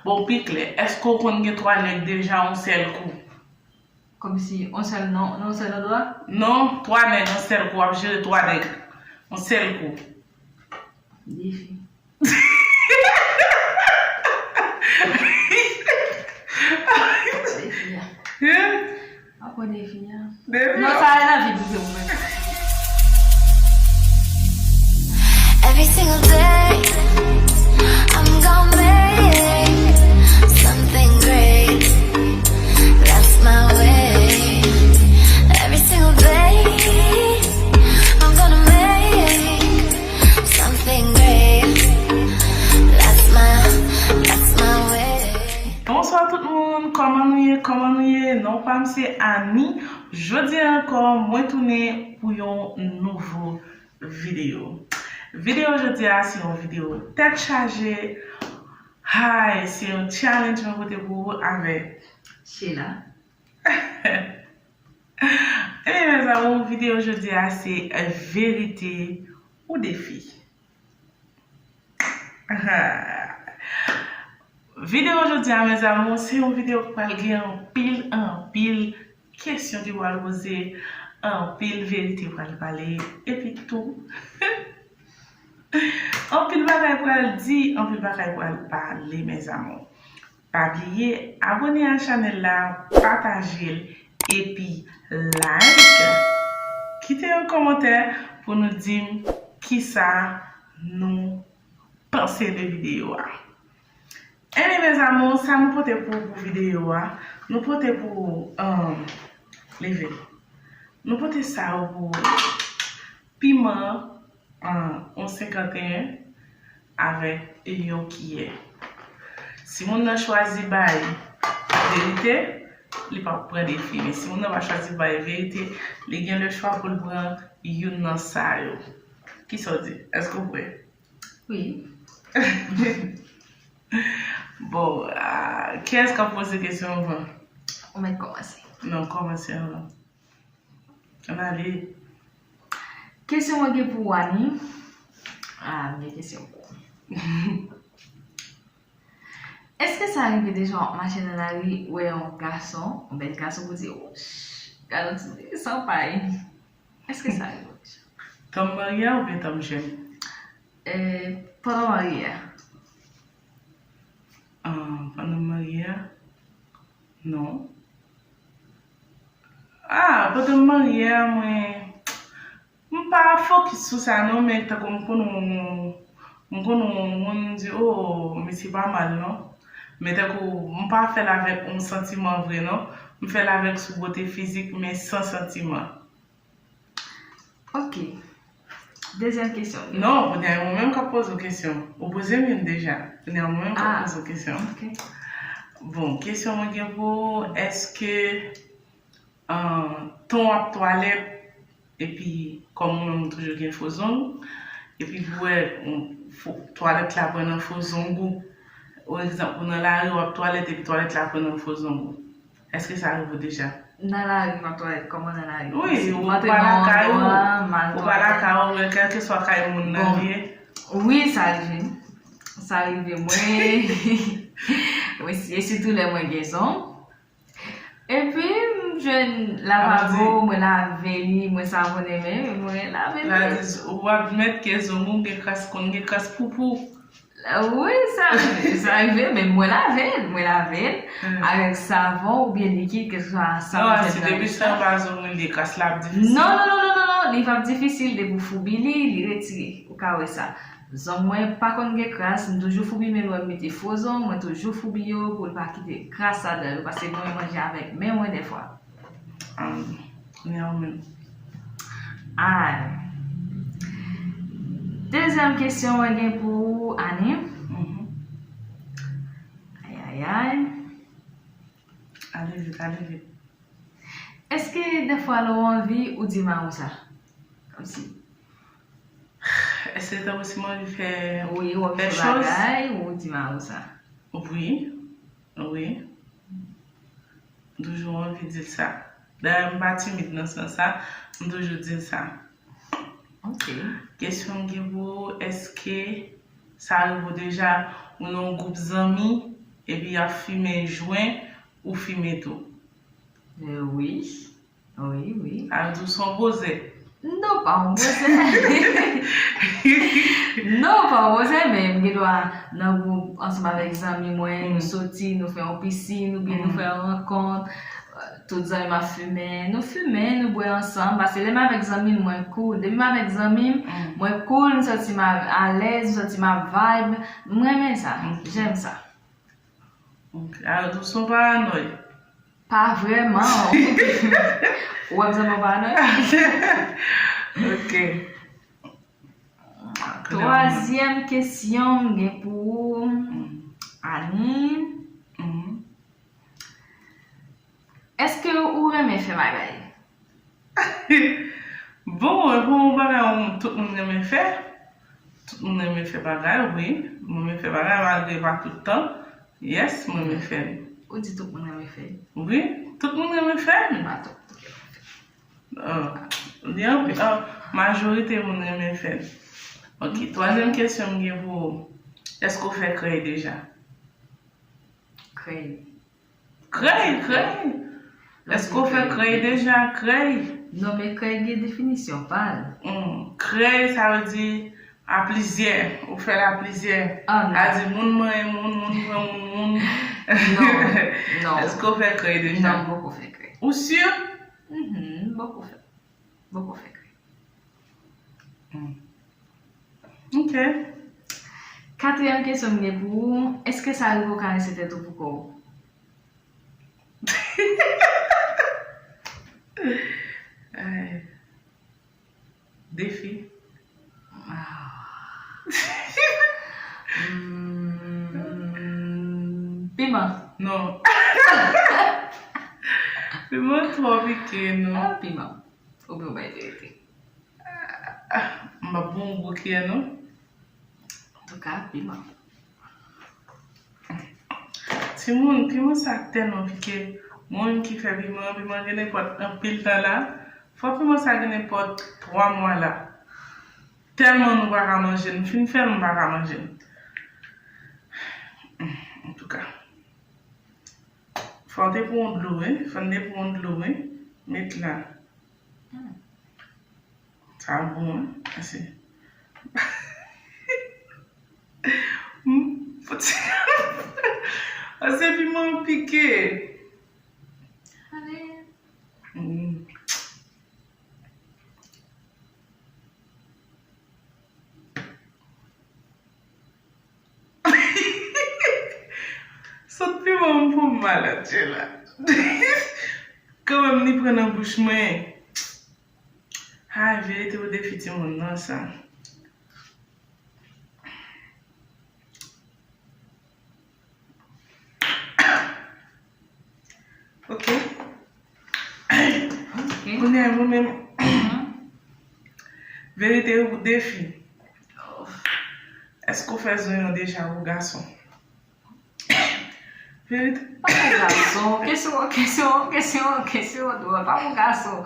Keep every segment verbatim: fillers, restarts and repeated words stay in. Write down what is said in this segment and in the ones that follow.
Bon, pi klè, èske w konn gen twa nèg deja yon sèl kou? Kòmsi yon sèl non, yon sèl andwa? Non, twa nèg yon sèl kou, w ap jere twa nèg yon sèl kou. Defi. Defi a. Hein? Apa defi a? Defi Non, a. Sa e lavi pou se mwen. Every single day, I'm gonna make something great. That's my way. Every single day, I'm gonna make something great. That's my, that's my way. Bonswa tout moun, kòman nou ye, kòman nou ye? Non pa m se Annie. Jodi a ankò, mwen tounen pou yon nouvo videyo. Videyo jodi a se yon videyo tèt chaje. Hay, se yon challenge mwen pote pou ou avèk Sheila. Ebyen, mezanmi, videyo jodi a se verite ou defi. Videyo jodi a, mezanmi, se yon videyo ki pral gen anpil, anpil kesyon ki pral poze, anpil verite pral pale, epi tou, anpil bagay pral di, anpil bagay pral pale, mezanmi. Pa bliye abòne a chanèl la, pataje l, epi like. Kite yon kòmantè pou nou di m kisa nou panse de videyo a. Ebyen, mezanmi, sa nou pote pou, pou videyo a, nou pote pou, um, leve. Nou pote sa yo pou piman, an, yon senkanteyen avèk yon kiyè. Si moun nan chwazi bay verite, li p ap pran defi. Men si moun nan pa chwazi bay verite, li gen le chwa pou l pran youn nan sa yo. Kisa w di? Èske w prè? Wi. Bon, ah, kiyès k ap poze kesyon anvan? Ou mèt kòmanse. Non, kòmanse anvan. Ann ale. Kesyon mwen gen pou ou, Annie. Ah, m gen kesyon pou ou. Èske sa rive deja w ap mache nan lari, wè yon gason, yon bèl gason, pou di, "Wouch, gade yon ti nèg san pay." Èske sa rive w deja? Tan m marye a oubyen tan m jèn? Eh, pandan w marye a. Ah, pandan m marye a? Non. Ah, pandan m marye a, mwen, m pa fokis sou sa non, men tankou m konn yon, m konn yon moun, m di, "Oh, misye pa mal non." Men tankou, m pa fè l avèk yon santiman vre non. M fè l avèk sou bote fizik, men san santiman. Ok. Dezyèm kesyon. Non, kounye a mwen menm k ap poze w kesyon. Ou poze m youn deja. Kounye a mwen menm k ap Ah, poze w kesyon. Ok. Bon, kesyon mwen gen pou ou, èske, ah, tan w ap twalèt, epi kòm ou menm ou toujou gen fo zong, epi pou wè, on, fo, twalèt la pran nan fo zong ou, pa egzanp, ou nan lari, w ap twalèt, epi twalèt la pran nan fo zong ou. Èske sa rive w deja? Nan lari, m ap twalèt, kòman nan lari? Wi, Si m ou antre pa nan lakay yon ou, dwa, m al ou pa twalèt. Lakay ou, men kèlkeswa kay moun nan Bon. Li ye. Wi, sa rive. Sa rive mwen. Mwen, e sitou lè mwen gen zong. Epi, m jwenn lavabo, mwen lave li, mwen savonnen men, mwen lave li. Ou admèt ke zong ou gen kras, konn gen kras poupou. Wi, sa rive, sa rive, men mwen lave l, mwen lave l avèk savon oubyen likid, kèlkeswa sa mwen fè nan dèch la. Non, si depi se anba zong ou li kras la ap difisil. Non, non, non, non, non, non, li p ap difisil depi w foubi li, li retire. Ou ka wè sa. Zong mwen pa konn gen kras, m toujou foubi men lè m mete fo zong, mwen toujou foubi yo pou l pa kite kras ladan yo, paske mwen manje avèk men mwen dèfwa. Ann, kounye a ou menm. Ay. Dezyèm kesyon mwen gen pou ou, Annie. Ay, ay, ay. Ale vit, ale vit. Èske dèfwa lè w anvi, ou di mari w sa? Kòmsi. Èske tankou si mwen anvi fè Wi, w anvi fè fè choz? Bagay, ou di mari w sa? Wi, wi. M toujou anvi di l sa. Dayè, m pa timid nan sans sa, m toujou di l sa. Ok. Kesyon m gen pou ou, èske sa rive w deja, ou nan yon gwoup zanmi, epi y ap fimen jwen ou fimen tou. Eh, wi. Wi, wi. Sa vle di w se yon bozè. Non, pa yon bozè. Non, pa yon bozè, men m gen dwa nan gwoup ansanm avèk zanmi mwen, nou soti, nou fè yon pisin, oubyen nou fè yon rankont. Tout zanmi m ap fimen, nou fimen, nou bwè ansanm. Paske lè m avèk zanmi m, mwen cool. Depi m avèk zanmi m, mwen cool, m santi m alèz, m santi m ap vibe. M renmen sa. J'aime ça. Ok. Alò, ou se yon paranòy? Pa vrèman. Ou wè m sanble yon paranòy? Ok. Twazyèm kesyon m gen pou ou, Annie. Èske ou renmen fè bagay? Bon, e bon, yon bagay tout moun renmen fè. Tout moun renmen fè bagay, wi. Mwen renmen fè bagay malgre pa tout tan. Yes, mwen renmen fè l. Ou di tout moun renmen fè l? Wi, tout moun renmen fè l. Pa tout moun renmen fè l. Ah, li anpi, ah, majorite moun renmen fè l. Ok, twazyèm kesyon m gen pou ou. Èske w fè krèy deja? Krèy. Krèy, krèy. Èske w fè krèy deja? Krèy. Non, men krèy gen definisyon pa l. Hmm. Krèy, sa vle di a plizyè. Ou fè l a plizyè. Ah, non. Sa di moun manyen moun, moun pran moun, moun. Non, non. Èske w fè krèy deja? Non, m poko fè krèy. Ou si? Mhm, m poko fè. M poko fè krèy. Hmm. Ok. Katriyèm kesyon m gen pou ou, èske sa rive w karese tèt ou pou kò w? Ay. Defi. Ah. Hmm, piman. Non. Piman twò pike, non. Ah, piman. Oubyen w bay verite. Ah, m ap ba w yon gwo kiyè, non. Antouka, piman. Timoun, piman sa tèlman pike. Mwen menm ki fè piman, piman gen nenpòt anpil tan la. Fò piman sa gen nenpòt twa mwa la. Tèlman nou pa ka manje l, m fin fè l, m pa ka manje l. Antouka. Fò w te pran yon dlo, wi. Fò n te pran yon dlo, wi. Met la. Sa bon, wi. Mèsi. Pase piman pike. Ale. Mm. Sot piman m pou m malad, Jela. Kanmenm li pran nan bouch mwen. Ay, verite ou defi timoun nan sa. Ok. Ok. Kounye a mwen menm. Verite ou defi. Èske w fè zonyon deja pou gason? Verite. Pa pou gason. Kesyon, kesyon, kesyon, kesyon dwòl. Pa pou gason.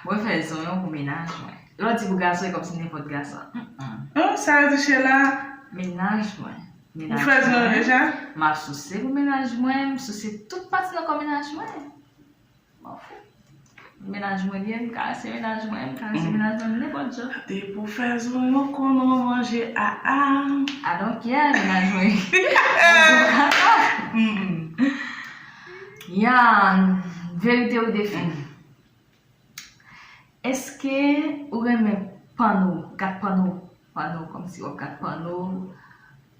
Mwen fè zonyon pou mennaj mwen. Lè w di pou gason, e kòmsi nenpòt gason. Mm-mm. Ah, sa vle di Chela. Mennaj mwen. Ou fè zonyon deja? M ap souse pou mennaj mwen, m souse tout pati nan kò mennaj mwen. M'en fous. Mennaj mwen li ye, m karese mennaj mwen, m karese mennaj mwen nenpòt jan. Depi w fè zonyon, konnen w manje aa. I don't care, mennaj mwen. Mm. Yan, verite ou defi? Èske ou renmen panno, gad panno, panno, kòmsi w ap gad panno,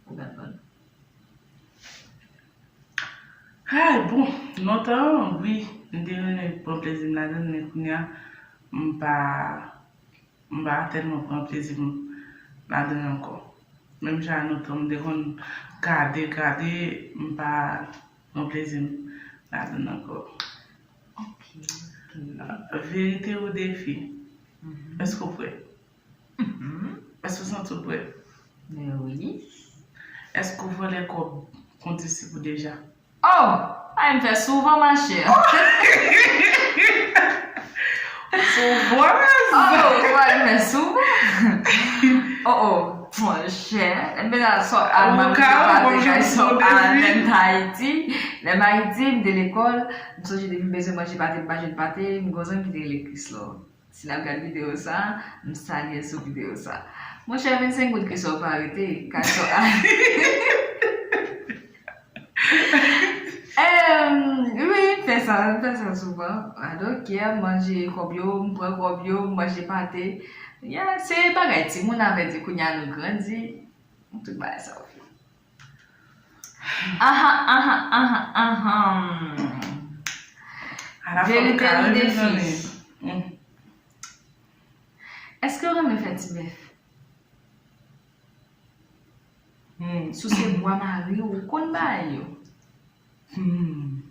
ou gad panno? Ay, bon, lontan, wi, m te renmen pran plezi m ladan l, men kounye a, m pa, m pa tèlman pran plezi m ladan l ankò. Menm jan lontan, m te konn gade, gade, m pa pran plezi m ladan l ankò. Ok, ok. Verite ou defi? Mhm. Èske w prè? Mhm. Èske w santi w prè? Men wi. Èske w vòlè kòb kondisip ou deja? Oh! Ay, m fè souvan, ma chère. Souvan? Oh, ay, m fè souvan. Oh, oh. Monchè, men la sò al mwen pase kay sò al menm Ayiti. Lè m Ayiti, m te lekòl, m sonje depi m bezwen manje pate, m pa jwenn pate, m gon zanmi ki te rele Krislo. Si l ap gade videyo sa, m salye l sou videyo sa. Monchè, vennsenk goud Krislo pa rete, kay sò al. Em, wi, m fè sa, m fè sa souvan. Adonk, yè, m manje kòb yo, m pran kòb yo, m manje pate. Ya, se bagay timoun avè di kounye a nou grandi. Tout bagay sa yo fini. Aha, aha, aha, aha. Verite ou defi? Èske w renmen fè ti bèf? Hmm. Si w se bwa mari w, ou konn bagay yo. Hmm.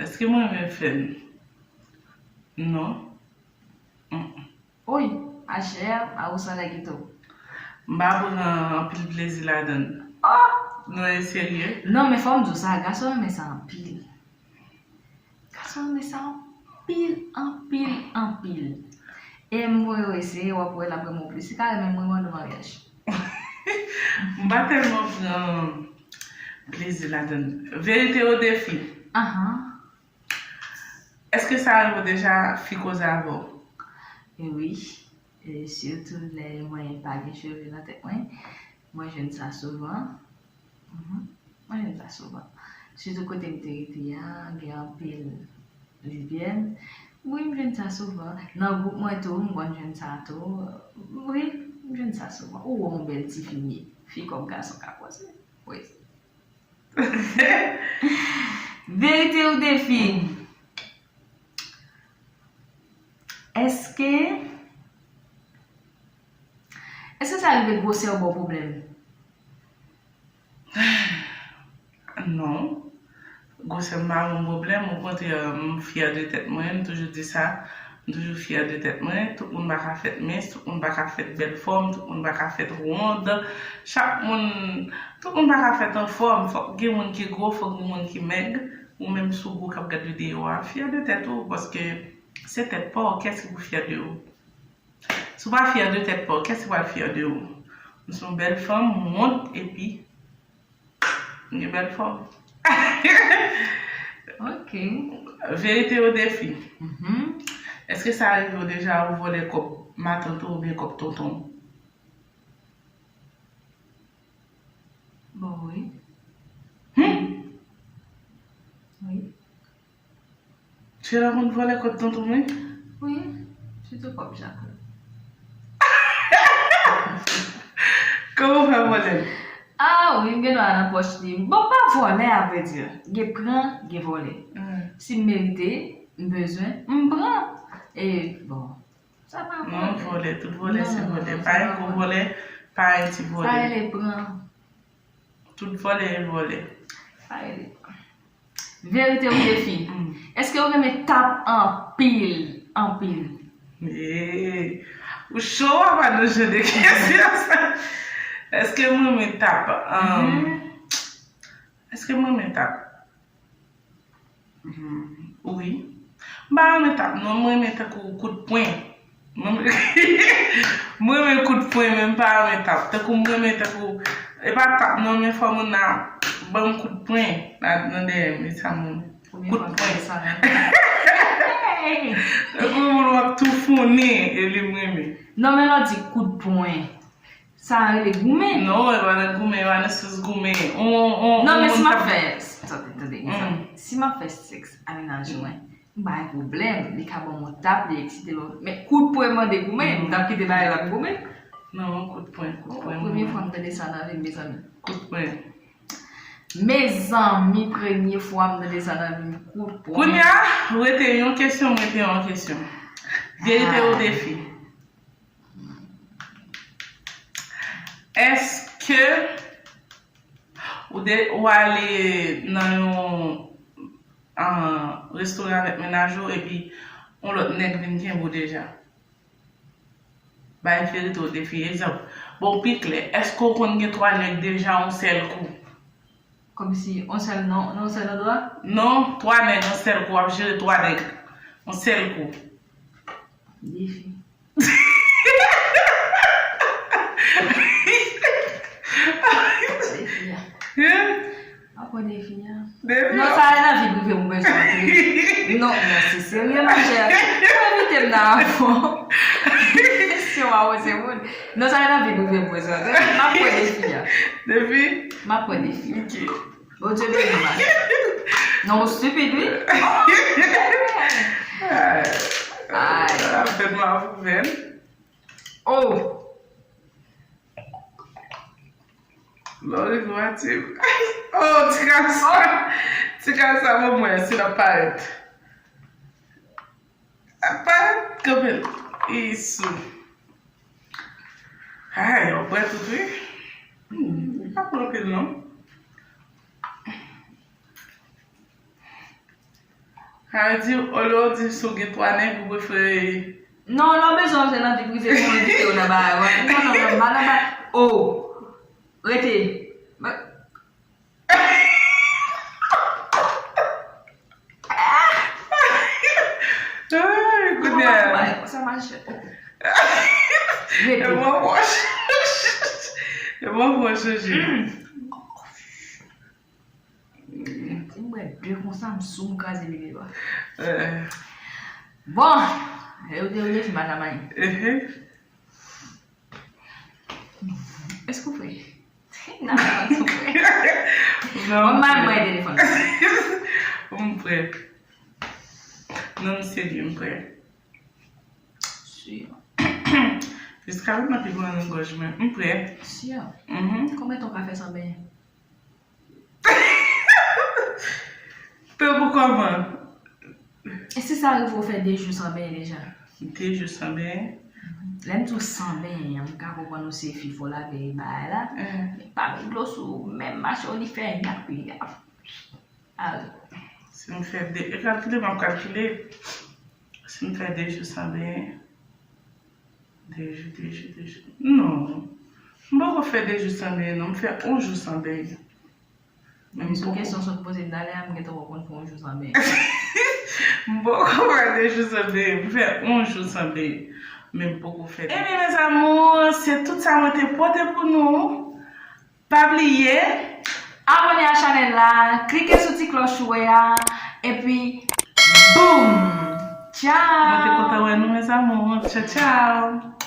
Èske mwen renmen fè l? Non. Mm-mm. Oy, ma chère, ma ou san lè gito. M pa pran anpil plezi ladan l. Oh! Nou e serye? Non, men fò m di w sa, gason renmen sa anpil. Gason renmen sa anpil, anpil, anpil. E m voye w eseye, w ap wè l ap renmen w plis. Li ka renmen m, mwen mande w maryaj. M pa tèlman pran plezi ladan l. Verite ou defi? Ahan. Èske sa rive w deja fi koze avè w? E wi. E sitou lè mwen pa gen cheve nan tèt mwen, mwen jwenn sa souvan. Mhm. Mwen jwenn sa souvan. Sitou kote m te rete a, gen anpil lezyèn. Wi, m jwenn sa souvan. Nan gwoup mwen tou, m konn jwenn sa tou. Wi, m jwenn sa souvan. Ou wè yon bèl tifi m ye. Fi kòm gason ka koze. Wi. Verite ou defi? Èske, èske sa rive gwosè w ba w pwoblèm? Non. Gwosè m pa ban m pwoblèm, okontrè, m fyè de tèt mwen, m toujou di sa, m toujou fyè de tèt mwen. Tout moun pa ka fèt mens, tout moun pa ka fèt bèl fòm, tout moun pa ka fèt wonn. Chak moun, tout moun pa ka fèt anfòm. Fòk gen moun ki gwo, fòk gen moun ki mèg. Ou menm si w gwo k ap gad videyo a, fyè de tèt ou, paske se tèt pa w, kiyès ki pou fyè de ou? Si w pa fyè de tèt pa w, kiyès ki pral fyè de ou? M se yon bèl fanm, m wont, epi m gen bèl fòm. Ok. Verite ou defi? Mhm. Èske sa rive w deja ou vòlè kòb matant ou oubyen kòb tonton w? Bon, wi. Hmm? Wi. Sheila konn vòlè kòb tonton mwen? Wi, sitou kòb Jacques. Kòman w fè vòlè l? Ah wi, m gen dwa nan pòch li. Bon, pa vòlè, a vrè di. Gen pran, gen vòlè. Hmm. Si m merite, m bezwen, m pran. E, bon, sa pa vòlè. Non, vòlè, tout vòlè se vòlè. Non, non, non, sa pa vòlè. Pa yon gwo vòlè, pa yon ti vòlè. Sa rele pran. Tout vòlè e vòlè. Sa rele pran. Verite ou defi? Mm. Èske ou renmen tap anpil, anpil? Ee, ou cho apa nan jan de kesyon sa? Èske mwen renmen tap? Ahn, mhm. Èske mwen renmen tap? Hmm, wi. M pa renmen tap non, mwen renmen tankou kout pwen. Mwen, mwen renmen kout pwen, men m pa renmen tap. Tankou mwen renmen tankou, e pa tap non, men fò moun nan ban m kout pwen nan, nan dèyè m, e sa mwen renmen. Kout pwen. Tankou moun w ap toufonnen, e li m renmen. Non, men lè w di kout pwen. Sa rele goumen. Non, e pa nan goumen, e pa nan sans goumen. On, on, non, men si m ap fè, tande, tande, mezanmi. Si m ap fè sèks a mennaj mwen, m pa gen pwoblèm, li ka ban m yon tap, li eksite m. Men kout pwen mande goumen, m t ap kite bagay la ap goumen. Non, kout pwen, kout pwen. Premye fwa m tande sa nan vi m, mezanmi. Kout pwen. Mezanmi, premye fwa m tande sa nan vi m, kout pwen. Kounye a, rete yon kesyon, m rete yon kesyon. Verite ou defi? Èske ou de, ou ale nan yon, ah, restoran avèk mennaj ou epi yon lòt nèg vin kenbe w deja? Bay verite ou defi. Egzanp, bon, pi klè, èske w konn gen twa nèg deja yon sèl kou? Kòmsi yon sèl non, nan yon sèl andwa? Non, twa nèg yon sèl kou, w ap jere twa nèg yon sèl kou. Defi. Pran defi a. Defi. Non, sa e nan vi prive m bezwen antre. Non, non, se serye, monchè. Ou envite m nan afon. Kesyon a poze moun. Non, sa e nan vi prive m bezwen antre. M ap pran defi a. Defi? M ap pran defi. Ok. Bondye beni w, ma. Non, ou stupid, wi. Ay. Ay. Sa fè m ap ouvè. Oh. Lori Vwatim. Oh, ti kras sa. Ti kras sa pou mwen, si l ap parèt. Ap parèt kanpe l. Isou. Ay, yo prè tout, wi. Hmm, pa pran anpil, non. Sa vle di, olye w di si w gen twa nèg, ou prefere. Non, lè w bezwen antre nan vi prive moun, envite yo nan bagay. Non, non, non, pa nan bagay. Oh! Rete. Ay, kounye a. Sa mache. Rete. E bon, bon. E bon, bon, chanje. Si m bwè de konsa, m sou, m kraze bebe ba. Eh. Bon, e ou te ou defi madanm Annie. Ehe. Èske ou prè? Nan, nan, sou prè. Non, mwen, mwen, telefòn. M prè. Non, m serye, m prè. Si. Jiska la, m ap pran nan gòj mwen. M prè. Si. Mhm. Konbyen tan w ka fè san benyen? Tankou kòman? E si sa rive w fè de jou san benyen deja? De jou san benyen? Lè m di w san benyen an, m ka konprann ou se fi fò lave bagay la. Mhm. Men pa met dlo sou ou, menm mache w li fè yak li ap. Al. Si m fè de, e kalkile m ap kalkile. Si m fè de jou san benyen, de jou, de jou, de jou. Non. M poko fè de jou san benyen, non. M fè yon jou san benyen. Men sou kesyon sa w t poze m talè a, m gentan wè w konn fè yon jou san benyen. M poko fè de jou san benyen, m fè yon jou san benyen. Men m poko fè de. Ebyen, mes amours, se tout sa mwen te pote pou nou. Pa bliye abòne a chanèl la, klike sou ti klòch ou wè a, epi boum! Tchaw! Mwen te kontan wè nou, mes amours. Tchaw, tchaw!